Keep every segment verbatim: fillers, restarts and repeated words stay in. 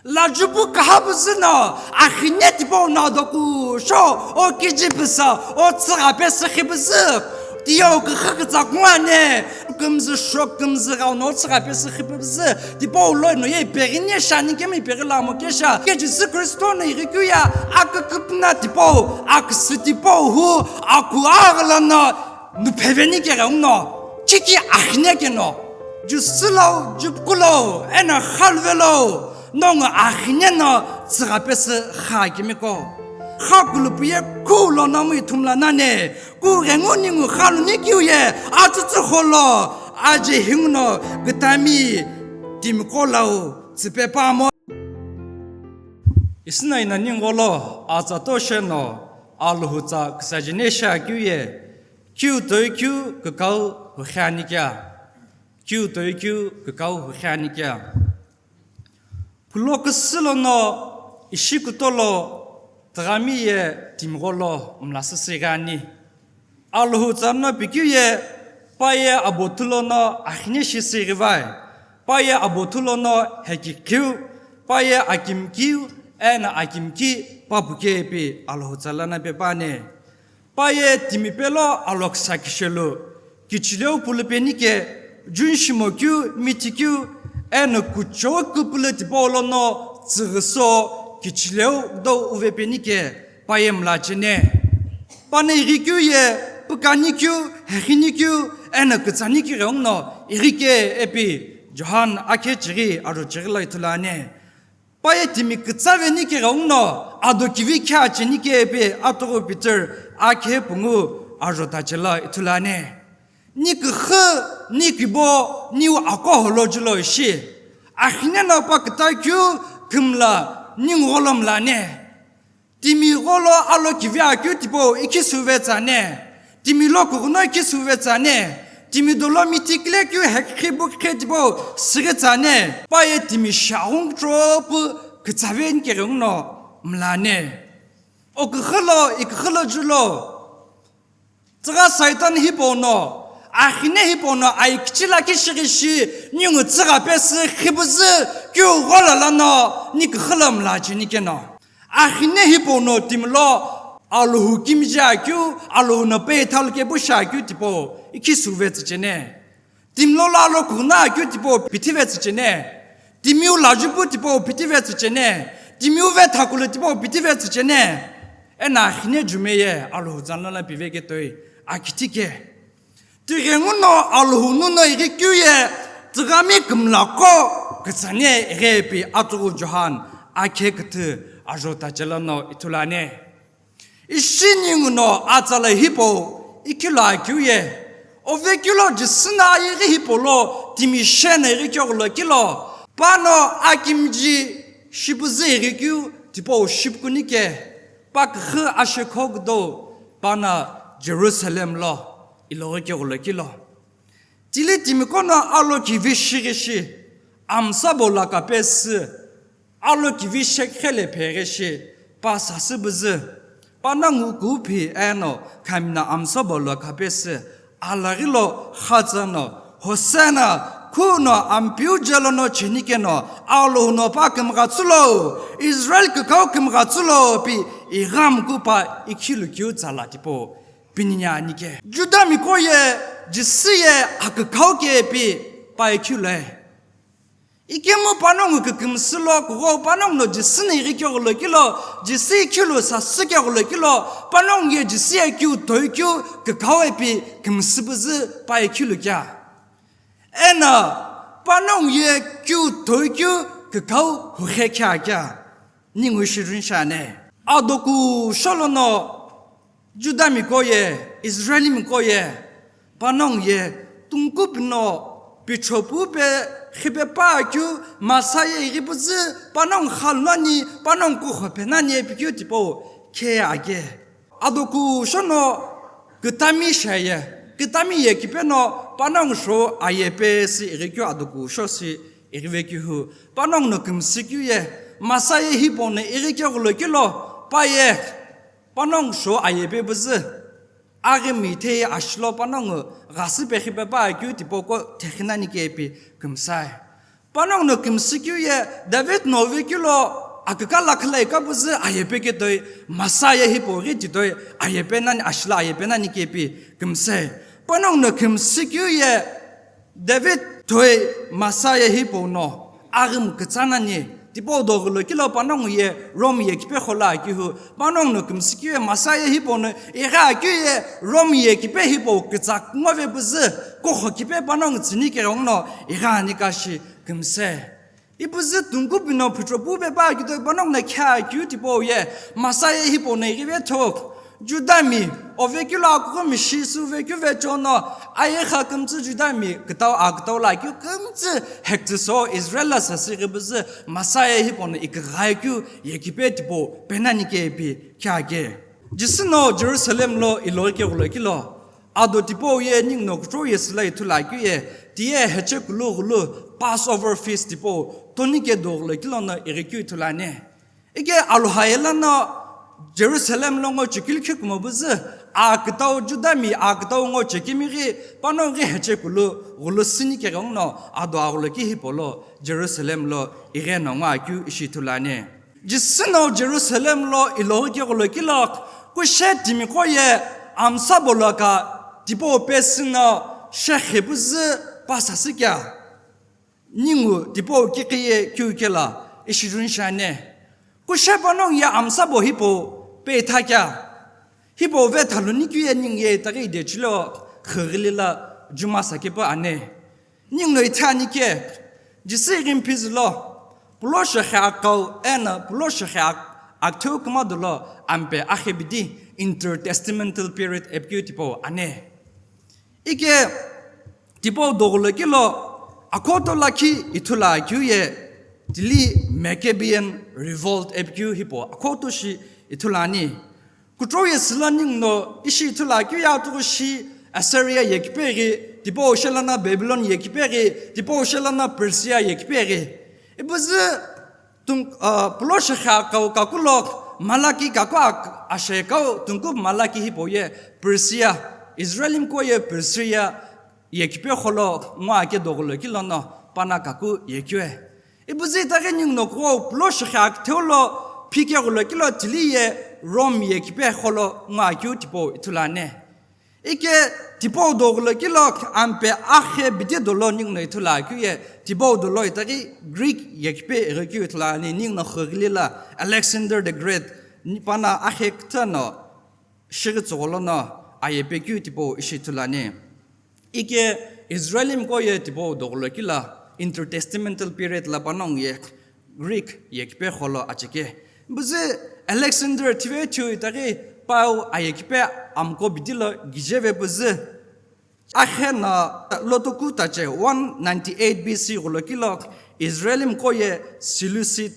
Lajupu kaha püzü no, akhine tipau no doku sho, o kiji püsa, o tsügha pesü khi püzü, tiyo kükhü kütsa kungane, kümzü shok, kümzü gau no tsügha pesü khi püzü, tipau lo no ye pegine shani kemi pegila mo kesha, ke Jisü Kristo no iri kuya, aküküpna tipau, aküsü tipau hu, aku agla no, nu pheveni keghenguno, kiki akhine keno, Jisü lo, Jupuku lo, eno khaluvelo, nongu akhine no tsügha pesü kha kimiko. Kha kulupu ye khu lo no mu ithumla nane, ku ghengu ningu khaluni kiu ye, atsütsü kholo, aje hinguno, kütami, timiko lau, tsüpe pamo. Isina ina ningu lo, atsa to sheno, Alhou tsa küsajine sha kiu ye, kiu toi kiu kükau hukhe ani kea. Kiu toi kiu kükau hukhe ani kea. Phulo küsü lono ishi kutolo tüghami ye timigho lo mlasüsü ghi ani. Alhou tsa no pikeu ye pa ye abothu lono akhine shi sü ghi vai. Pa ye abothu lono hekikhiu, pa ye akimkiu, eno akimki pa puke pi Alhou tsa lana pe pa ne. Pa ye timi pelo aloksa kishelu, kichileu pulu penike, jun shimo keu, mithi keu, eno kuchou kupulu tipau lono tsüghüso, kichileu do uve penike, pa ye mla chene. Pa no ighi keu ye, pükani keu, hekhini keu, eno kütsani keu ghenguno, ighi ke epi, Johan akhe chighi, aro chighi lo ithulu ane. Pa ye timi kütsa veni keghenguno, ado kivi khe acheni ke epi atughu Peter akhe pungu ajo tachela ithulu ane. Ni küxü, ni kibo, niu akoholo julo ishi. Akhine no pa küta keu kümla, ni ngolo mla ne. Timi gholo alo kivi akeu tipau ikhi suve tsane. Timi lo kughuno ikhi suve tsane. Timi dolo mithi kile keu hekhi bukhe tipau sighi tsane. Pa ye timi shaghung tropu kütsave nkeghenguno mlane. O küxü lo, iküxü lo julo. Tsügha Saitan hipau no, akhine hipau no, ai kichila kishighi shi, ningu tsügha pesü khipüzü, keu ghola lano, ni küxü lo mla cheni keno. Akhine hipau no timi lo, Alhou kimiji akeu, Alhou no pe thalu kepu shi akeu tipau, ikhi suve tsü chene. Timi lo lo alo kughuna akeu tipau, pithive tsü chene. Timiu lajupu tipau, pithive tsü chene. Timiu ve thakulu tipau, pithive tsü chene. Eno akhine jume ye, Alhou tsa no la pive ketoi, akithi ke. Tighenguno Alhou nuno ighi keu ye, tüghami kümla ko, kütsani ighi pi atughu Johan, akhe küthü, ajo tachela no ithulu ane. Ishi ninguno atsala hipau, ikilo akeu ye. Ove kilo Jisü no ayeghi hipau lo, timi sheno ighi keghulo kilo. Pa no akimji shipüzü ighi keu, tipau shipükuni ke. Pa küxü ashekho kudo, pa no Jerusalem lo, iloghi keghulo kilo. Tili timiqo no alo kivi shighi shi, amsa bo lo kapesü, alo kivi shekhe le pheghi shi, pa sasü püzü, pa no ngu kuphi eno khamna amsa bo lo kapesü, alaghi lo khatsa no, Hosanna, khuno Ampeu jelo no cheni keno, Alhou no pa kümgha tsülo, Israel kükau kümgha tsülo pi ighamku pa ikhilu keu tsala tipau. Pininya ani ke. Juda miqo ye, Jisü ye, akükhau ke pi, pa ye khilue. Ikemu panongu kükümsü lo, kugho panongu no Jisü no ighi keghulo kilo, Jisü ikhilu sasü keghulo kilo, panongu ye Jisü ye keu toi keu, kükhau epi, kümsü püzü, pa ye khilu kea. Eno, panongu ye keu toi keu, kükhau hukhe kea kea. Ningu shirun shane. Adoku sholono, Juda miqo ye, Israeli miqo ye, panongu ye, tungku pino, pichopu pe, khipe pa keu, Messiah ighi püzü, panongu khalunani, panongu kuxo penani, pikeu tipau, khe ake. Adoku shono, kütami shaye, kütami ye kipeno, panongu sho aye pe si ighi keu adoku sho si ighi ve keu hu, panongu no kümsü keu ye, Messiah hipau no ighi keghulo kilo, pa ye, panongu sho aye pe püzü, aghi mi thei ashilo panongu ghasü pe khipe pa keu tipau ko thekhinani ke pi kümsai. Panongu no kümsü keu ye David no vekeu lo akükala khilai kapuzu ayepe ketoi, Messiah hipau ghi titoi ayepe nani, ashila ayepe nani kepi kümsü. Panongu no kümsü keu ye David toi Messiah hipau no aghim kütsa nani, tipau doghi lo kilo panongu ye Rome ye kipe khola akihu, panongu no kümsü keu ye Messiah hipau no igha keu ye Rome ye kipe hipau kütsa ngove puzu, kukho kipe panongu tsüni kerong no igha ani kashi kümsü. Ipuzu tungkupi no phutro pu pepa kito panongu no kha keu tipau ye Messiah hipau no ighive thok. Judami, ovekeu lo akukumi shi sü vekeu vecho no, ayegha kümtsü Judami, kütau a kütau la keu kümtsü hektsü so Israel la sasü ghipuzu Messiah hipau no iküghai keu ye kipe tipau penani kepi kha ke. Jisü no Jerusalem lo ilo keghulo kilo. Ado tipau ye ningu no kuthu ye sila ithulu akeu ye, tiye heche kulu ghulu Passover feast tipau, toni ke doghulo kilo no ighi keu ithulu ani. Ike aluha yela no Jerusalem lo ngo chekilkhi kumo puzu, a kütau Judami, a kütau ngo chekimighi, panongu ghi heche kulu ghulu sini kerong no ado aghulo ki hipau lo Jerusalem lo ighi no ngo akeu ishi ithulu ani. Jisü no Jerusalem lo iloghi keghulo kilo, kushe timiqo ye amsabo lo ka tipau pesü no shekhe puzu pasasü kea. Ningu tipau kiqi ye keu kela ishi jun shane. Kushe panongu ye amsabo hipau pe itha kea. Hipau vetha luni keu ye ningu ye itaghi idechilo khüghili la juma sakepu ane. Ningu no ithani ke, Jisü ighi phizu lo, pulo shekhe akau eno pulo shekhe ak-, aktheu kümadu lo ampe akhebidi intertestamental period epikeu tipau ane. Ike tipau doghulo kilo akhoto lakhi ithulu akeu ye tili Maccabean revolt epikeu hipau akhoto shi ithulu ani. Kuthu ye sila ningu no ishi ithulu akeu ye atughu shi Assyria ye kipe ghi, tipau she lono Babylon ye kipe ghi, tipau she lono Persia ye kipe ghi. Ipuzu tung-, ah, pulo shekhe akau kaku lo Malaki kaku ak-, ashe kau tungkupu Malaki hipau ye Persia, Israelimqo ye Persia ye kipe kholo ngo ake doghulo kilo no pana kaku ye keu. Ipuzu itaghi ningu no kuo pulo shekhe aktheu lo phike ghulo kilo tili ye Rome ye kipe kholo ngo akeu tipau ithulu ani. Ike tipau doghulo kilo ampe akhebidi dolo ningu no ithulu akeu ye tipau dolo itaghi Greek ye kipe ighi keu ithulu ani, ningu no khüghili la Alexander the Great ni pana akhe kütha no shighi tsügholo no ayepe keu tipau ishi ithulu ani. Ike Israelimqo ye tipau doghulo kila intertestamental period la panongu ye Greek ye kipe kholo achike. Ipuzu Alexander thive thiu itaghi pau aye kipe amqo bidi lo gijeve puzu. Akhe no lotoku tache one ninety-eight B C ghulo kilo Israelimqo ye Seleucid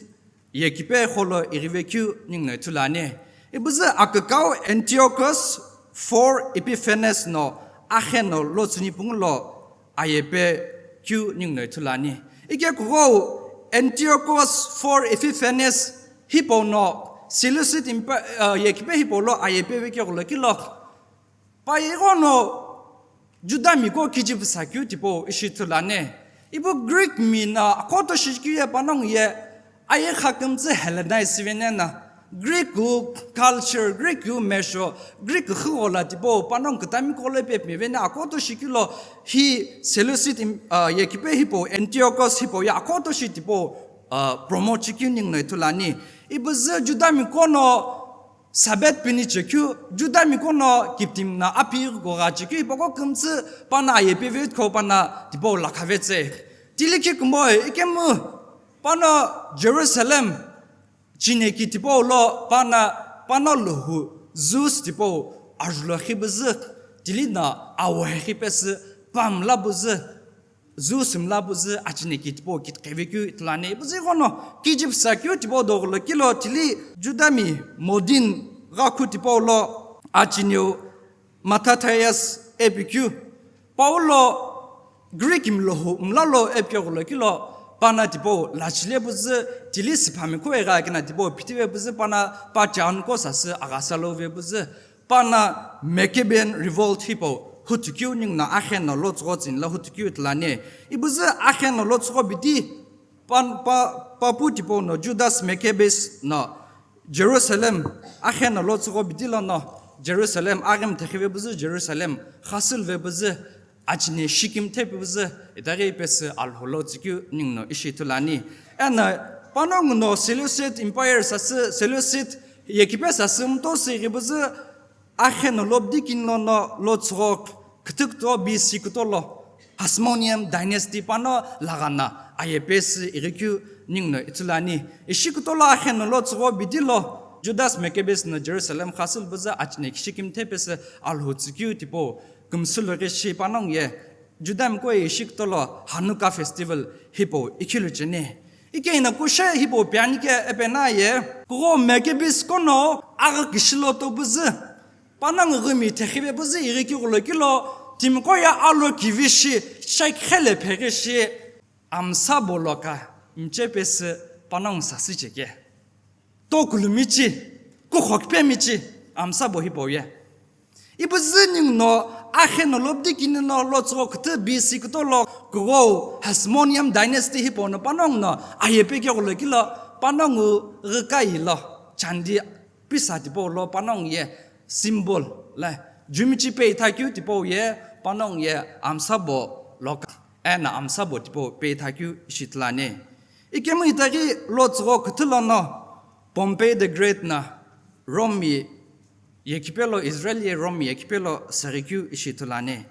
ye kipe kholo ighive keu ningu no ithulu ani. Ipuzu akükau Antiochus four Epiphanes no akhe no lo tsüni pungu lo ayepe keu ningu no ithulu ani. Ike kughou Antiochus four Epiphanes hipau no Seleucid empi-, uh, ye kipe hipau lo ayepe vekeu ghulo kilo. Pa ighono Judamiqo kijipu sa keu tipau ishi ithulu ani. Ipu Greek mi no akhoto shi keu ye panongu ye ayegha kümtsü Hellenized vene na. Greek culture, Greek mesho, Greek khugho la tipau panongu kütamiqo lo ipe pme vene akhoto shi keu lo hi Seleucid im-, ah, ye kipe hipau Antiochus hipau ye akhoto shi tipau, ah, promote shi keu ningu no ithulu ani. Ipuzu Judamiqo no Sabbath pini chekeu, Judamiqo no kiptimi no api ghoghü chekeu, hipaqo kümtsü pana ayepe vekeu pana tipau lakhave tse. Tilikhi kumoi, ikemu pana Jerusalem chineki tipau lo pana, pana luhu Jews tipau ajulo khi puzu, tili no awo he khi pesü pamla puzu. Jews mla puzu achineki tipau kitqeve keu ithulu ani. Ipuzu ighono kijipu sa keu tipau doghulo kilo tili Judami Modin ghakhu tipau lo achineu Mattathias ipi keu. Paulo Greek mluhu mla lo ipi ghulo kilo pana tipau lachile puzu tili süphami khueghi akina tipau phithive puzu pana pa chianuko sasü aghasa love puzu. Pana Maccabean Revolt hipau hutukeu ningu no akhe no lo tsügho tsüni lo hutukeu ithulu ani. Ipuzu akhe no lo tsügho bidi Pan, pa, papu tipau no Judas Maccabeus no Jerusalem akheno lo tsügho bidi lono Jerusalem aghim thekhive püzü Jerusalem khasülve püzü achine shikim thepe püzü itaghi pesü Alhou lo tsükeu ninguno ishi ithulu ani. Eno panongu no Seleucid Empire sasü Seleucid yekipe sasü mtosü ighi püzü akheno lo bidi kini lono lo tsügho küthü kütho B C kütho lo Hasmonean dynasty pano laghana aye pesü ighikeu ninguno ithulu ani. Ishi kütho lo akheno lo tsügho bidi lo Judas Maccabeus no Jerusalem khasülve püzü achine shikim thepe pesü Alhou tsükeu tipau kümsülu ghi shi panongu ye Judamiko ye ishi kütho lo Hanukkah festival hipau ikhilu cheni. Ike ina kushe hipau piani ke epena ye kugho Maccabeus kono aghi kishilo to püzü panongu ghümi thekhive püzü ighikeu gholo kilo timiqo ye alo kivi shi shekhe le pheghi shi amsabo lo ka mche pesü panongu sasü cheke. Tokulumi chi, kukhokipemi chi, amsabo hipau ye. Ipüzü ninguno akheno lo bidi kini no lo tsügho küthü B C kütho lo kugho Hasmonean dynasty hipau no panongu no aye pekeu gholo kilo panongu ghükayi lo chandi pisa tipau lo panongu ye symbol la jumichi peithakeu tipau ye panongu ye amsabo lo ka eno amsabo tipau peithakeu ishi ithulu ani. Ikemu itaghi lo tsügho küthü lono Pompey the Great no Rome yekipe lo Israel ye Rome yekipe lo seghikeu ishi ithulu ani.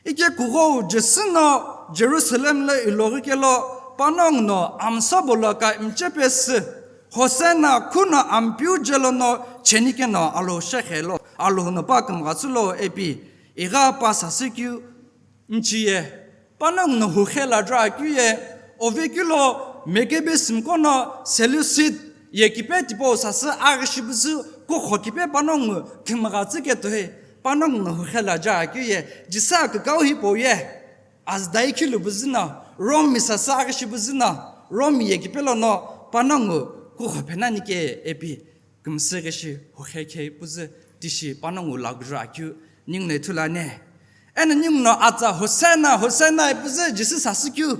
Ike kugho Jisü no Jerusalem lo iloghi kelo panongu no amsabo lo ka mche pesü Hosanna khuno Ampeu jelono cheni keno Alhou shekhe lo Alhou no pa kümgha tsülo ipi igha pa sasü keu mchi ye panongu no hukhe la dra keu ye ovekeu lo Maccabeus mkono Seleucid yekipe tipau sasü aghi shi püzü kukhokipe panongu kümgha tsüke toi panongu no hukhe la dra keu ye Jisü akükau hipau ye azüdai khilu püzü no Rome sasü aghi shi püzü no Rome yekipe lono panongu kukhope nani ke ipi kümsüghi shi hukhe khe püzü tishi panongu laguju akeu ninguno ithulu ani. Eno ninguno atsa Hosanna Hosanna ipüzü Jisü sasü keu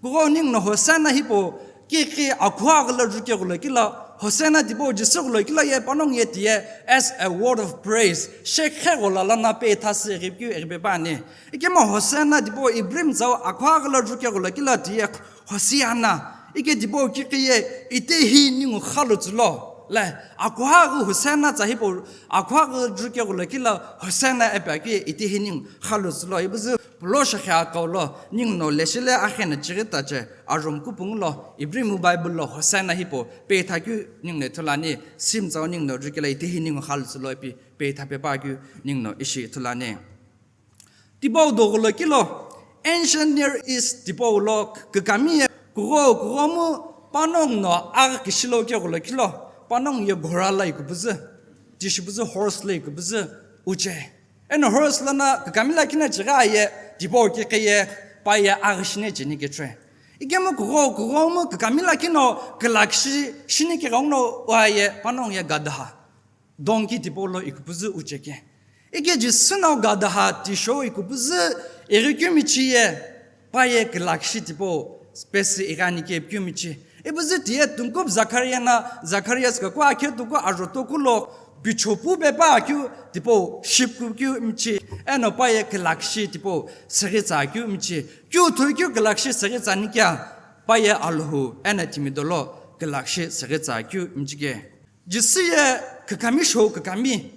kugho ninguno Hosanna hipau kikhi akhu aghülo juke gholo kilo Hosanna tipau Jisü gholo kilo ye panongu ye tiye as a word of praise shekhe ghola lana peithasü ighipekeu ighipe pani. Ikemu Hosanna tipau Ibrim tsau akhu aghülo juke gholo kilo tiye Hosiana, ike tipau kikhi ye itehi ningu khalu tsülo. La, akuhaghi Hosanna tsa hipau, akuhaghi juke gholo kilo Hosanna ipi akeu ye itehi ningu khalu tsülo. Ipüzü pulo shekhe akau lo, ninguno leshile akheno chighi tache, arum kupungu lo, Ibrim Bible lo Hosanna hipau peithakeu ninguno ithulu ani, sim tsau ninguno jukelo itehi ningu khalu tsülo ipi peithape pa keu ninguno ishi ithulu ani. Tipau do gholo kilo, Ancient Near East tipau lo kükami ye kugho kughomu panongu no aghi kishilo ke gholo kilo, panongu ye ghora lo ikupüzü, tishi püzü horse lo ikupüzü uche. Eno horse lono kükami lakhi no chighi aye, tipau kikhi ye pa ye aghi shini cheni kechue. Ikemu kugho kughomu kükami lakhi no külakshi shini keghenguno uaye panongu ye gadaha. Donkey tipau lo ikupüzü ucheke. Ike Jisü no gadaha tisho ikupüzü ighi keu michi ye, pa ye külakshi tipau space ighi ani ke keu michi. Ipüzü tiye tungkup Zakaria na, Zacharias kaku akhe tuku ajo toku lo pichopu pepa keu tipau shipku keu michi. Eno pa ye külakshi tipau seghi tsa keu michi. Keu thoi keu külakshi seghi tsa nikea, pa ye Alhou eno timi dolo külakshi seghi tsa keu michi ke. Jisü ye kükami shou kükami.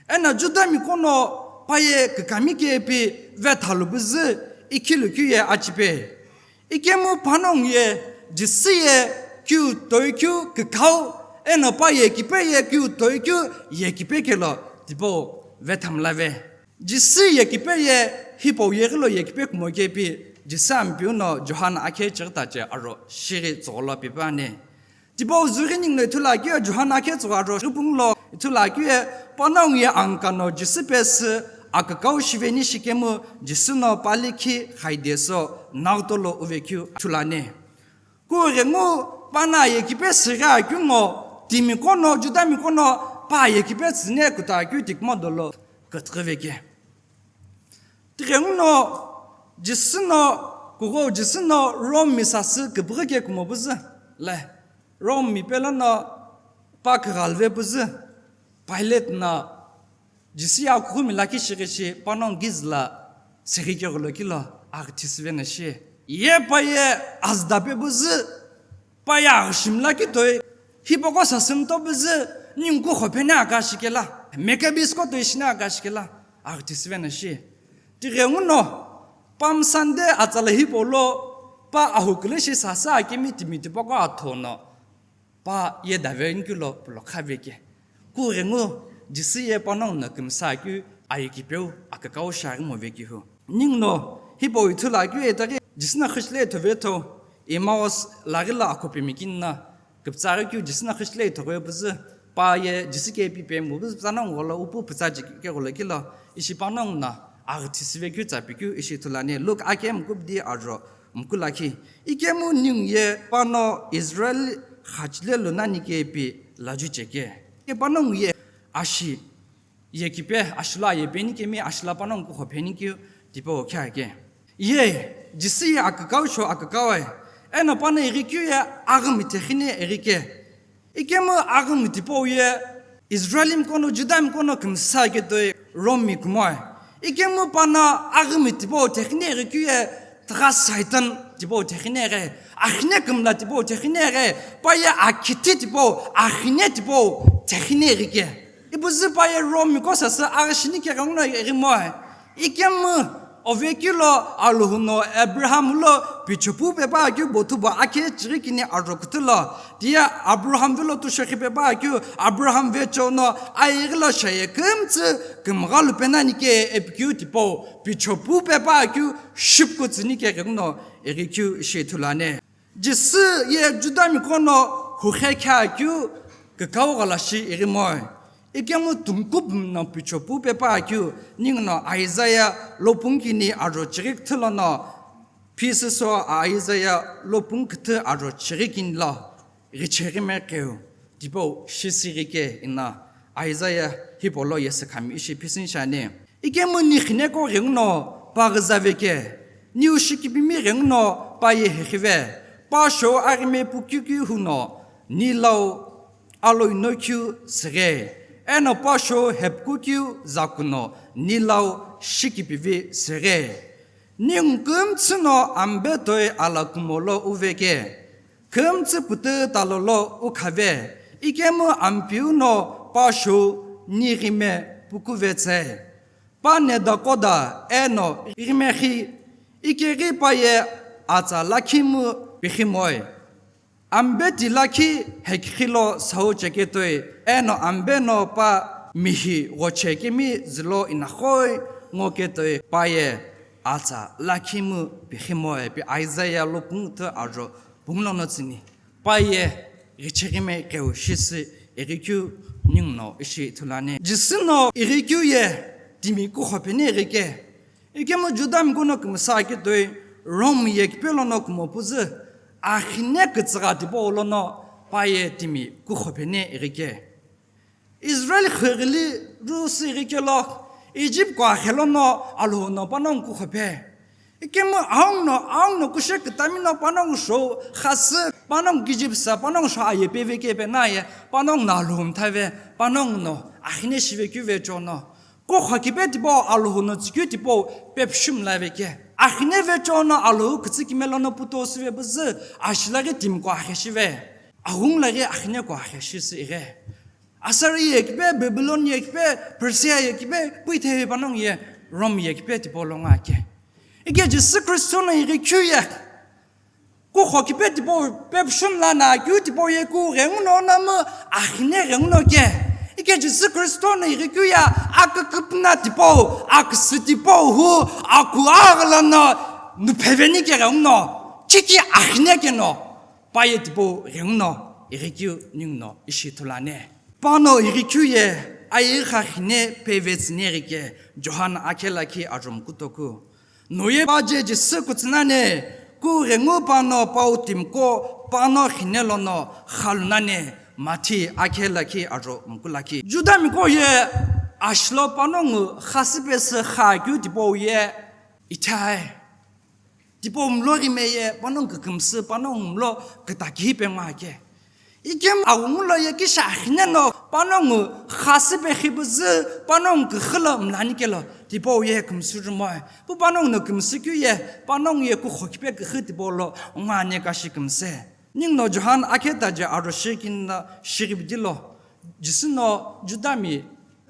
Eno Judamiko no pa ye kükami ke ipi vethalu püzü ikhilu keu ye achipe. Ikemu panongu ye Jisü ye keu toi keu kükau, eno pa ye kipe ye keu toi keu ye kipe kelo tipau vethamlave. Jisü ye kipe ye hipau ye ghilo ye kipe kumo ke ipi Jisü Ampeu no John akhe chighi tache aro shighi tsügholo pipe ani. Tipau züghi ninguno ithulu akeu ye John akhe tsügho aro shighi pungu lo ithulu akeu ye panongu ye angka no Jisü pesü akükau shiveni shikemu Jisü no pa likhi khaideso naghito lo uvekeu ithulu ani. Kughengu pana ye kipe süghi akeu ngo timiqo no Judamiko no pa ye kipe tsüne kuta akeu tikuma dolo kütüghüveke. Tighenguno Jisü no Kughou Jisü no Rome mi sasü kübüghü ke kumo püzü le, Rome mi pelono pa kughalve püzü, Pilate no Jisü ye akughumi lakhi shighi shi panongu kizü la seghi keghulo kilo aghi thisüve no shi. Ye pa ye azüda pe püzü, pa ye aghüshimi lakhi toi, hipaqo sasü mto püzü, ningu kukhopheni aka shikela, Maccabees qo toi shini aka shikela, aghi thisüve no shi. Tighenguno, Palm Sunday atsala hipau lo, pa ahukülü shi sasü akemi timi tipaqo athono, pa ye dave nikilo pulo khaveke. Kughengu Jisü ye panongu no kümsü akeu ayekipeu akükau shiaghi movekeu. Ninguno hipau ithulu akeu ye itaghi Jisü no xüchülü ithove tho Emmaus laghi lo akhope mikini no küpütsa aghi keu Jisü no xüchülü ithove püzü, pa ye Jisü ke pi pe mu püzü panongu gholo upu pütsa ji keghulo kilo ishi panongu no aghi thisüve keu tsa pikeu ishi ithulu ani. Luke akemu kübidi ajo mkulu akhi. Ikemu ningu ye pano Israel xachile lunani ke pi laju cheke. Ke panongu ye ashi yekipe, ashilo ayepeni kemi, ashilo panongu kukhopheni keu tipau khe ake. Ye, Jisü ye akükau sho akükau ai, eno pano ighi keu ye aghümi thekhine ighi ke. Ikemu aghümi tipau ye Israelmi kono, Judami kono kümsü ake toi Rome mi kumo ai. Ikemu pano aghümi tipau thekhine ighi keu ye tigha Satan tipau thekhine ighi, akhine kümla tipau thekhine ighi, pa ye akhithi tipau, akhine tipau thekhine ighi ke. Ipüzü pa ye Rome mi qo sasü aghi shini keghenguno ighi mo ai. Ikemu ovekeu lo Alhou no Abraham lo pichopu pepa akeu bothu bo akhe chighi kini ajo küthü lo. Tiye Abraham velo tushekhi pepa akeu Abraham vecheono ayeghi lo shaye kümtsü kümgha lupenani ke ipikeu tipau pichopu pepa akeu shipku tsüni keghenguno ighi keu ishi ithulu ani. Jisü ye Judami kono hukhe khe akeu kükau ghalashi ighi mo ai. Ikemu tümküpü no pichopu pepa akeu ninguno Isaiah lopung kini ajo chighi küthü lono phisüso Isaiah lopung küthü ajo chighi kini lo ghicheghime keu tipau shisighi ke ina Isaiah hipau lo yesü khami ishi phisüni shiani. Ikemu ni khineqo ghenguno pa ghüzave ke, niu shikipimi ghenguno pa ye hekhive, pa shou aghime pukikeu huno ni lau aloi nokeu süghe, eno pa shou hepukukeu zakuno ni lau shikipivi süghe. Ningu kümtsü no ambe toi ala kumo lo uveke, kümtsü pütü talo lo ukhave, ikemu Ampeu no pa shou ni ghime pukuvetsü. Pa neda koda eno ghimeghi, ikeghi pa ye atsa lakhi mu pighimoi. Ambe ti lakhi hekhi lo sau cheketoi, eno ambe no pa mihi ghochekemi zülo inakhoi ngoketoi pa ye atsa lakhi mu pighimoi, ipi Isaiah lopung küthü ajo pung lono tsüni. Pa ye ghicheghime keu shisü ighi keu ninguno ishi ithulu ani. Jisü no ighi keu ye timi kukhopheni ighi ke. Ikemu Judami kono kümsü aketoi Rome yekipe lono kumo püzü, akhine kütsügha tipau lono pa ye timi kukhopheni ighi ke. Israel xüghili rusü ighi kelo, Egypt ko akhe lono Alhou no panongu kukhophe. Ikemu aung no, aung no kushe kütami no panongu shou khasü, panongu kijipsa, panongu shou aye peveke pe naye, panongu no Alhou mthave, panongu no akhine shive keu vecheono. Kukhokipe tipau Alhou no tsükeu tipau pepshimla veke. Akhine vecheono Alhou kütsü kime lono puto süve püzü, ashilaghi timi ko akhe shive. Aghunglaghi akhine ko akhe shisü ighi. Assyria yekipe, Babylon yekipe, Persia yekipe, pu ithei panongu ye Rome yekipe tipau lo ngo ake. Ike Jisü Kristo no ighi keu ye kukhokipe tipau pepshimla no keu tipau ye kughenguno namu akhine ghenguno ke. Ike Jisü Kristo no ighi keu ye aküküpüna tipau, aküsü tipau hu aku aghala no nupheveni keghenguno, kiki akhine keno pa ye tipau ghenguno ighi keu ninguno ishi ithulu ani. Pano ighi keu ye ayeghi khakhine pevetsüni ighi ke, John akhe lakhi ajo mkutoku. Noye pa je Jisü kutsü nani, kughengu pano pau timiqo pano khine lono khalu nani, Mathi akhe lakhi ajo mkulu akhi. Judamiqo ye ashilo panongu khasü pesü kha keu tipau ye ithai. Tipau mlo ghime ye panongu kükümsü, panongu mlo kütakihi pe ngoakeu. Ikemu aghungu lo ye kishe akhine no panongu khasü pe khipüzü panongu küxü lo mlani kelo tipau ye kümsü jumoe. Pu panongu no kümsü keu ye panongu ye kukhokipe küxü tipau lo ngoani kashi kümse. Ninguno Johan akhetaje aro shirikini no shiribidi lo, Jisü no Judami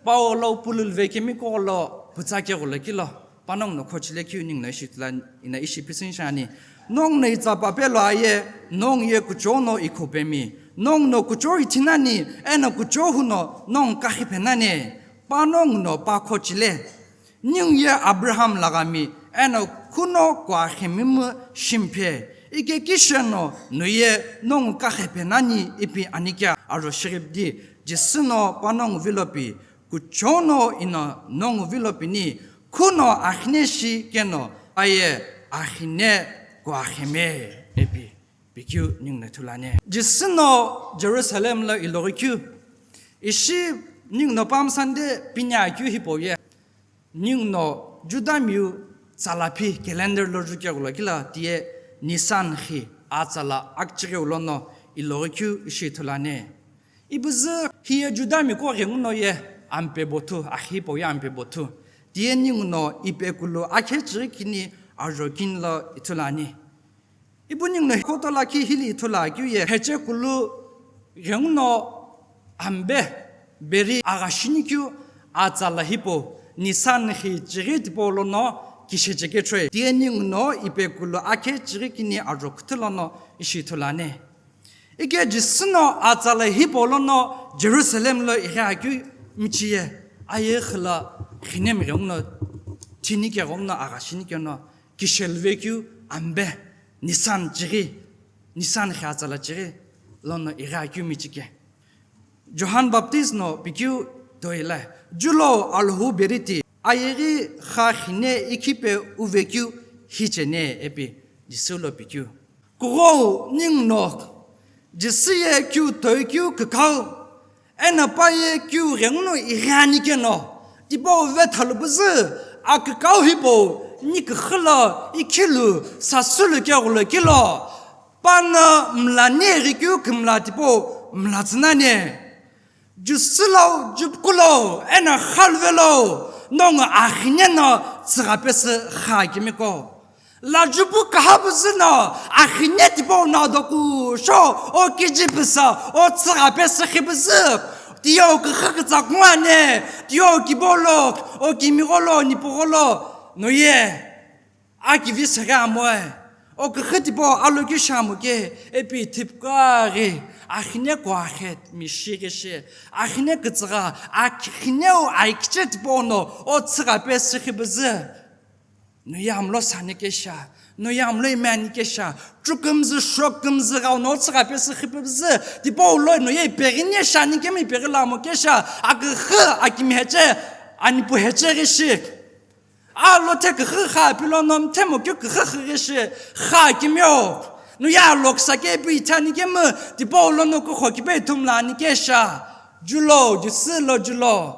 pawu lo pululve kemiqo lo pütsa keghulo kilo, panongu no khochile keu ninguno ishi ithulu ani, ina ishi phisüni shiani. Nongu no itsa pape lo aye, nongu ye kuchou no ikhopemi. Nongu no kuchou ithi nani, eno kuchou hu no nongu kaxiphe nani. Panongu no pa khochile. Ningu ye Abraham laghami, eno khuno kuaximimu shimphe, ike kishe no no ye nongu kaxiphe nani ipi ani kea aro shiribidi, Jisü no panongu vilo pi, kuchou no ino nongu vilo pini, khuno akhine shi keno aye akhine kuaxime ipi. Pikeu ninguno ithulu ani. Jisü no Jerusalem lo iloghi keu, ishi ninguno Palm Sunday pini akeu hipau ye, ninguno Judamiu tsala phi calendar lo jukeghulo kilo tiye Nisan khi atsala akichighiu lono iloghi keu ishi ithulu ani. Ipüzü hiye Judamiqo ghenguno ye ampe bothu, akhi hipau ye ampe bothu. Tiye ninguno ipekulu akhe chirikini ajo kini lo ithulu ani. Ipu ninguno khoto lakhi hili ithulu akeu ye, heche kulu ghenguno ambe beri agha shinikeu atsala hipau Nisan khi chighi tipau lono kishe cheke choi. Tiye ninguno ipekulu akhe chirikini ajo küthü lono ishi ithulu ani. Ike Jisü no atsala hipau lono Jerusalem lo ighi akeu michiye, aye xila xine mghenguno thini keghenguno agha shinikeno kishelve keu ambe Nisan chighi, Nisan khi atsala chighi lono ighi akeu michike. Johan Baptist no pikeu toila, Julo Alhou beriti, ayeghi kha xine ikhipe uvekeu hichene ipi Jisü lo pikeu. Kughou ninguno, Jisü ye keu toikeu kükau, eno pa ye keu ghenguno ighi ani keno, tipau vethalu püzü, akükau hipau, ni küxü lo, ikhilu, sasülu keghulo kilo, pano mlane ighi keu kümla tipau mlatsü nani. Jusü lo, jupuku lo, eno khaluve lo, nongu axine no tsügha pesü kha kemiqo. Lajupu kaha püzü no axine tipau no doku sho, o kiji püsa, o tsügha pesü khi püzü, tiye o küxü kütsa kungane, tiye o kibo lo, o kimiqo lo, nipuqo lo, no ye. Akivi sere amoe, o küxü tipau aloki shi amoke, ipi thipkaghi, axine kuaxet mishi ghi shi, axine kütsügha, axineu aikiche tipau no, o tsügha pesü khi püzü. No ye amlo sani kesha, no ye amlo imani kesha, chukümzü, shokümzü ghau no o tsügha pesü khi püzü, tipau lo no ye ipeghi ni shani kemi ipeghi lo amo kesha, aküxü, akimi heche, anipu heche ghi shi. Alo the küxü kha pilo no mthemo keu küxü xü ghi shi kha kimio. No ye alo küsa kepu ithani kemu tipau lono kukhokipe ithumla ani kesha. Julo, Jisü lo julo.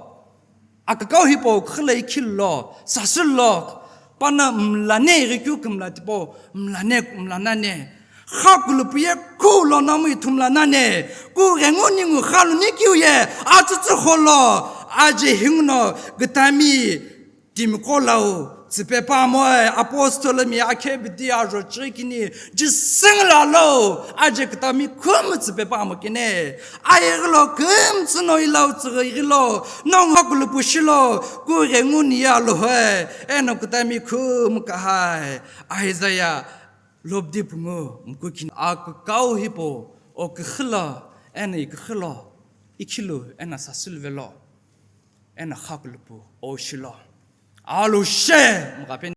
Akükau hipau küxü lo ikhilu lo, sasülu lo. Pano mlane ighi keu kümla tipau, mlane, mlanane. Kha kulupu ye khu lo namu ithumla nani, kughengu ningu kha luni keu ye, atsütsü kholo, aje hinguno, kütami, timiqo lau, tsüpe pamoe, apostle mi akhebidi ajo chirikini, Jisü ngila lo, aje kütami khumu tsüpe pamo kene, ayeghi lo kümtsü no ilau tsüghi ighi lo, nongu kha kulupu shilo, kughengu ni ye alohoe, eno kütami khumu kahai, Isaiah, Lobdi pungu mkukini akükau hipau, o küxü lo, eno iküxü lo, ikhilu, eno sasülu velo, eno kha kulupu, o shilo. Alo she, mkapeni.